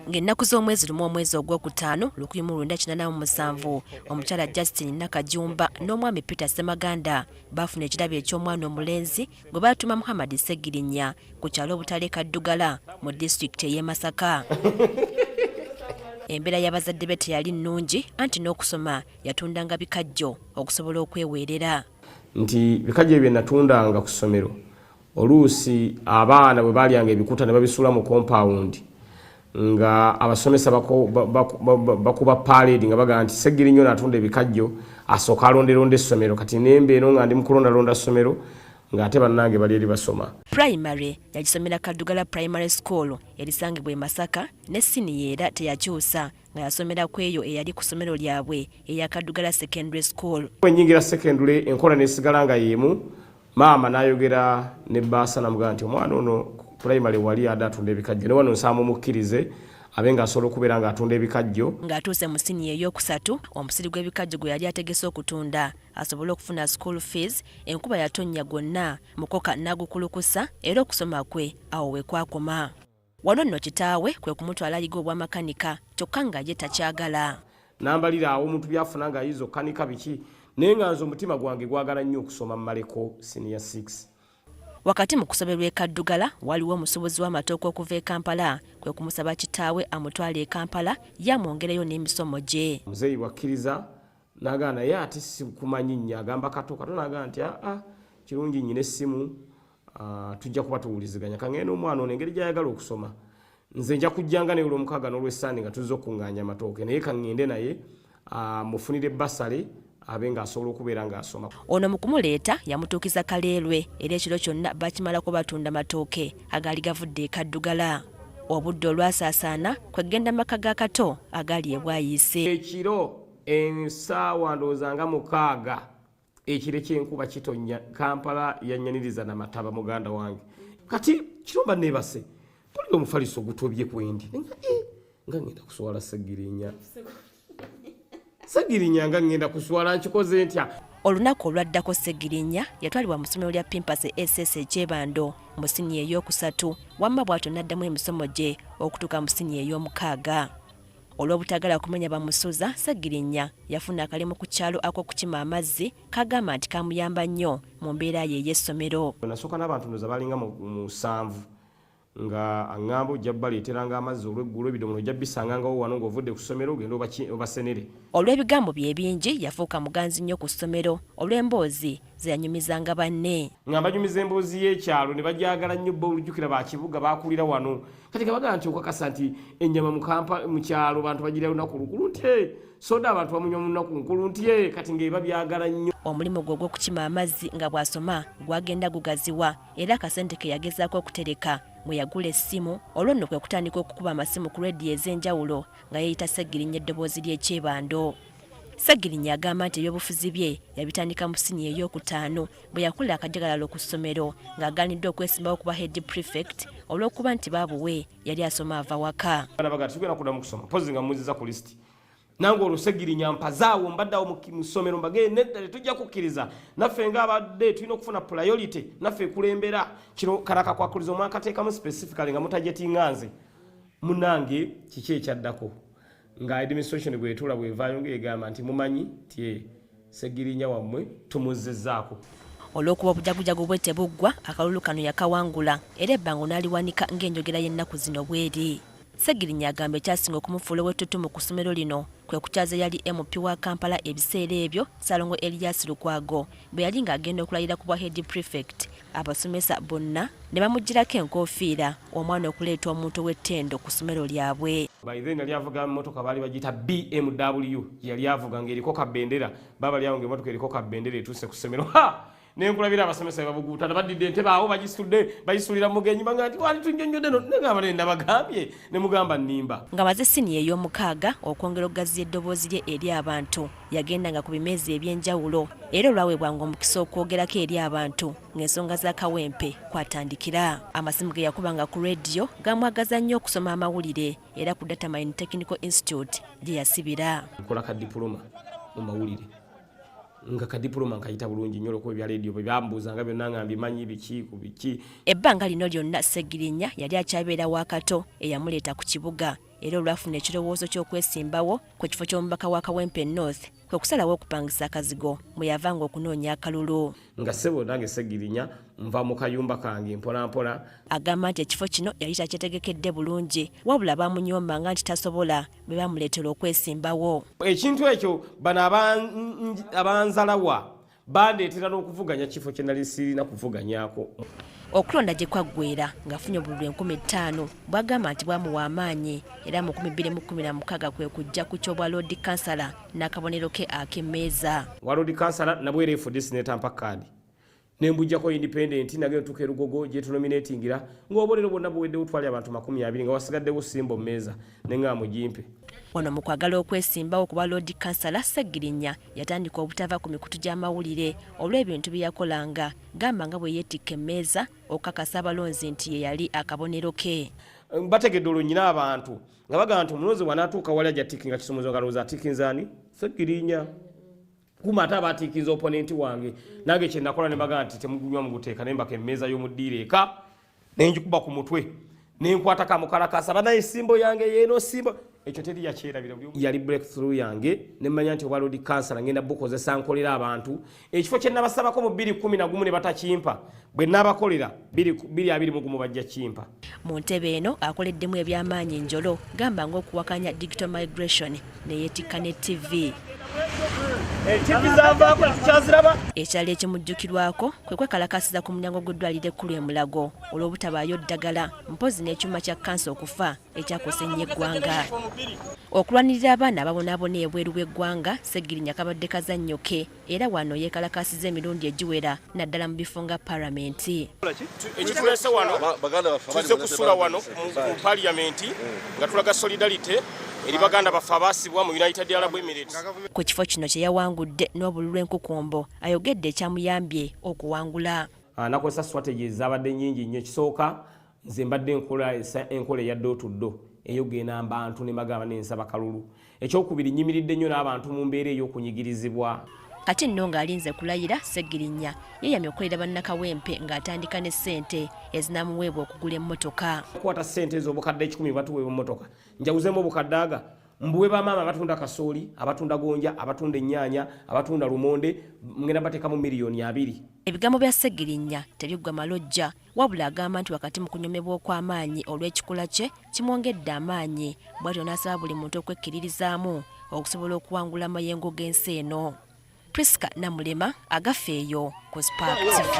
Ng'ennaku z'omwezi 1 omwezi ogwokutaano 1987, omukyala Justine Nakajumba n'omwami Peter Ssemaganda baafuna ekirabo eky'omwana omulenzi gwe baatuma Muhammad Ssegirinya ku kyalo Butale Kaddugala mu disitulikiti ey'e Masaka. Embeera y'abazadde be teyali nnungi anti n'okusoma yatundanga bikajjo okusobola okweweerera. Nti bikajjo ebyo bye natundanga ku ssomero, oluusi abaana bwe baalyanga ebikuta ne babisuula mu kompawundi, nga abasomesa bakuba paleedi nga bagamba nti Ssegirinya natunda ebikajjo, asooka alonderonda essomero. Kati nembeero nga ndi mu kulondalonda ssomero, ng'ate bannange bali eri basoma. Primary yagisomera Kaddugala Primary School erisangibwa e Masaka, ne siniya era teyakyusa nga yasomera ku eyo eyali ku ssomero lyabwe eya Kaddugala Secondary School. Bwe secondary, enkola nesigala nga y'emu. Maama n'ayogera ne baasa, namugamba nti omwana ono primary wali adde atunda ebikajjo, ne wano nsaamu mukkirize abe ng'asobola okubeera ng'atunda ebikajjo. Ng'atuuse mu siniya ey'okusatu, omusiri gw'ebikajjo gwe yali ategese okutunda asobole okufuna school fees, enkuba yatonnya gwonna mukoka n'agukulukusa, era okusoma kwe awo we kwakoma. Wano nno kitaawe kwe kumutwala ayiga obwamakanika, kyokka nga ye takyagala. Nambalira awo omuntu byafuna ng'ayiza okukanika biki, naye nga nze omutima gwange gwagala nnyo okusoma mmaleko senior 6. Wakati mu kusoberwa e Kaddugala, waliwo omusuubuzi w'amatooke okuva e Kampala, kwe kumusaba kitaawe amutwale e Kampala ye amwongereyo n'emisomo gye. Muzeeyi bwakkiriza, n'agamba, naye ate sikumanyi nnyo, agamba Kato Kato, n'agamba nti aa, kirungi, nnyina essimu, tujja kuba tuwuliziganya, kaŋŋende n'omwana ono engeri gy'ayagala okusoma. Nze nja kujjanga naye olwomukaaga n'olwessaani nga tuzza okuŋŋaanya amatooke, naye kaŋŋende naye mufunire bursary abe ng'asobola okubeera ng'asoma. Ono mu kumuleeta yamutuukiza Kaleerwe, era ekiro kyonna bakimalako batunda matooke agaali gavudde e Kaddugala. Obudde olwasaasaana kwe kugenda maka ga Kato agaali e Bwayiise. Ekiro ensaawa ndowooza nga 6, ekire ky'enkuba kitonnya, Kampala yanyaniriza namataba. Muganda wange, kati kiromba neebase, mpulira omufaliso gutobye kwendi, eh, nga ngenda kuswala Segirinya, Segirinya, nga ngenda kuswala, nkikoze ntya? Olunaku olwaddako Segirinya yatwalibwa mu ssomero lya Pimpase SS ekyebando mu siniya ey'okusatu, wamma bw'atyo n'addamu emisomo gye okutuuka mu siniya ey'omukaaga. Olw'obutagala kumenya bamusuza, Segirinya yafuna akalimu ku kyalo ak'okukima amazzi, kagamba nti kamuyamba nnyo mu mbeera ye ey'essomero. Nasooka n'abantu ndoza balinga 7, nga aŋŋamba ojja baleeteranga amazzi olw'eggulo, ebidomola ojja bisangangawo wano ng'ovudde ku ssomero, ogenda obasenere. Olw'ebigambo bye ebingi, yafuuka muganzi nnyo ku ssomero olw'emboozi ze yanyumizanga banne. Nga mbanyumiza emboozi y'ekyalo ne bajagala nnyo. Bo olujjukira bakibuga, bakulira wano. Kati nga bagamba nti okakasa nti ennyama mu kyalo bantu bagira lunaku lukulu, nti soda abantu bamunywa mu lunaku nkulu, nti kati ng'eba byagala nnyo. Omulimu gwe ogw'okukima amazzi nga bw'asoma gwagenda gugaziwa, era akasente ke yagezaako okutereka mwe yagula essimu. Olwo nno kwe kutandika okukuba amasimu ku rediyo ez'enjawulo nga yeeyita Ssegirinya eddoboozi ly'ekyebando. Ssegirinya agamba nti ebyobufuzi bye yabitandika mu siniya ey'okutaano bwe yakola akajagalalo ku ssomero ng'agaaniddwa okwesimbawo kuba head prefect olw'okuba nti baabuwe yali asoma ava waka. Baga tugenda kuddamu kusoma mpozi nga muziza ku lisiti. Nange olwo Segirinya mpazaawo, mbaddeawo mu ssomero, mbagee nedda, tetujja kukkiriza, naffe ngaabadde tulina okufuna priority, naffe ekulembera kino kalaka kwakuliza omwakateekamu specifically nga mutajetinga nze. Munange, kiki ekyaddako? Nga administration bwetuula, bwevaayo ngaegamba nti mumanyi ti Segirinya wammwe tumuzzizaako. Olw'okuba obujagujagu bwe tebuggwa, akalulu kano yakawangula era ebbango n'aliwanika ng'enjogera y'ennaku zino bw'eri. Segirinya agamba ekyasinga okumufuula ow'ettutumu ku ssomero lino kwe kukyaza eyali MP wa Kampala ebiseera ebyo, Ssalongo Elias Lukwago, bwe yali ng'agenda okulayira ku bwa head prefect, abasomesa bonna ne bamuggyirako enkofiira, omwana okuleeta omuntu ow'ettendo ku ssomero lyabwe. By then yali avuga motoka baali bagiyita BMW, yali avuga ng'eriko kabendera. Baba lyawo ng'emotoka eriko kabendera etuuse ku ssomero. Ha, nenkulabira abasomesa bebabuguutana, badidde entebe awo bagisitudde, bagisulira mugenyi, baga nti wali tunnyonnyodde no, negamba ne nabagambye ne mugamba nnimba. Nga maze siniya ey'omukaaga, okwongera okugaziya eddoboozi lye eri abantu, yagendanga ku bimeezi eby'enjawulo, era olwaweebwanga omukisa okwogerako eri abantu ng'ensonga za Kawempe kwatandikira. Amasimu ge yakubanga ku rediyo gamwagaza nnyo okusoma amawulire, era ku Datamine Technical Institute gye yasibira. Nkola ka diploma mu mawulire, nga ka diploma nkayita bulungi nnyo olwokuba ebya rediyo bwe byambuuzanga byonna nga mbimanyi, biki ku biki. Ebbanga lino lyonna Ssegirinya yali akyabeera wa Kato eyamuleeta ku kibuga. Era olwafuna ekirowoozo ky'okwesimbawo ku kifo ky'omubaka wa Kawempe North, kwe kusalawo okupangisa akazigo mwe yavanga okunoonya akalulu. Nga ssebo nange Ssegirinya nva mu kayumba kange mpolampola. Agamba nti ekifo kino yali takyetegekedde bulungi, wabula baamunyoomanga nti tasobola bwe bamuleetera okwesimbawo. Ekintu ekyo bano abanzalawa bandeetera n'okuvuganya kifo kye nali sirina kuvuganyaako. Okulonda gye kwaggweera ng'afunye obululu 5000 bw'agamba nti bwamuwa amaanyi, era mu 2016 kwe kujja ku ky'obwa Loodi Kansala n'akabonero ke ak'emmeeza. Wa Loodi Kansala nabwera FDC n'etampa kaadi ne mbujjako independent, nagenda otuuka e Lugogo gye tunominatingira ng'obubonero bwonna buweddewo, twali abantu 20 nga wasigaddewo simbo mmeeza ne nga mugimpe. Wano mu kwagala okwesimbawo ku bwa Loodi Kansala, Ssegirinya yatandika obutava ku mikutu gy'amawulire olw'ebintu bye yakolanga, gamba nga bwe yeetikka emmeeza okukakasa abalonzi nti ye yali akabonero ke. Bategedde olwo nnyina abantu nga bagamba nti omulonzi bw'anaatuuka wali ajja tiikinga Kisumuzo, nga alowooza atiikinze ani? Ssegirinya. Kuma ate aba atiikinze oponenti wange. Nange kye nakola ne mbagamba nti temugunywa muguteeka, ne mbaka emmeeza y'omuddiiro eka ne ngikuba ku mutwe ne nkwatako amukalakaasa, banaye simbo yange yeeno simbo. Ekyo teri yakyerabira, yali breakthrough yange ne mmanya nti obwa Loodi Kansala ngenda bukozesa nkolera abantu. Ekifo kye nabasabako mu 2011 ne batakimpa, bwe naabakolera 2021 bajja kimpa. Mu ntebe eno akoleddemu eby'amaanyi njolo, gamba ng'okuwakanya digital migration ne yeetikka ne TV. Ekirala ekimujjukirwako kwe kwekalakaasiza ku mulyango gw'eddwaliro ekkulu e Mulago olw'obutabaayo ddagala, mpozzi n'ekyuma kya kkansa okufa ekyakosa ennyo eggwanga. Okulwanirira abaana ababonaabona ebweru w'eggwanga, Ssegirinya kabadde kazannyo ke, era wano yeekalakaasizza emirundi egiwera naddala mu bifo nga palamenti. Ekituleese wano, tuzze kusula wano mu paliyamenti nga tulaga solidarity eri baganda baffe abaasibwa mu United Arab Emirates. Ku kifo kino kye yawangudde n'obululu enkukumbo, ayogedde ekyamuyambye okuwangula. Nakozesa strategy ezabadde nnyingi nnyo. Ekisooka, nze mbadde nkola enkola eya door to door, eyogenda mbantu ne mbagamba nensaba kalulu. Ekyokubiri, nnyimiridde nnyo n'abantu mu mbeera ey'okunyigirizibwa. Kati nno ng'alinze kulayira, Ssegirinya yeeyamye okukolera bannakawempe ng'atandika ne ssente ezinaamuweebwa okugula emmotoka. Kwata ssente ezo obukadde 100 batuweebwa emmotoka, njawuzeemu obukadde aga mbuwe bamaama abatunda kasooli, abatunda gonja, abatunda ennyaanya, abatunda lumonde, ngenda bateekamu 20 miliyoni. Ebigambo bya Ssegirinya tebiggwa malojja, wabula agamba nti wakati mu kunyomebwa okw'amaanyi olw'ekikula kye kimwongedde amaanyi, bw'atyo n'asaba buli muntu okwekkiririzaamu okusobola okuwangula amayengo g'ensi eno. Priska Namulema, agafeeyo ku Spark TV.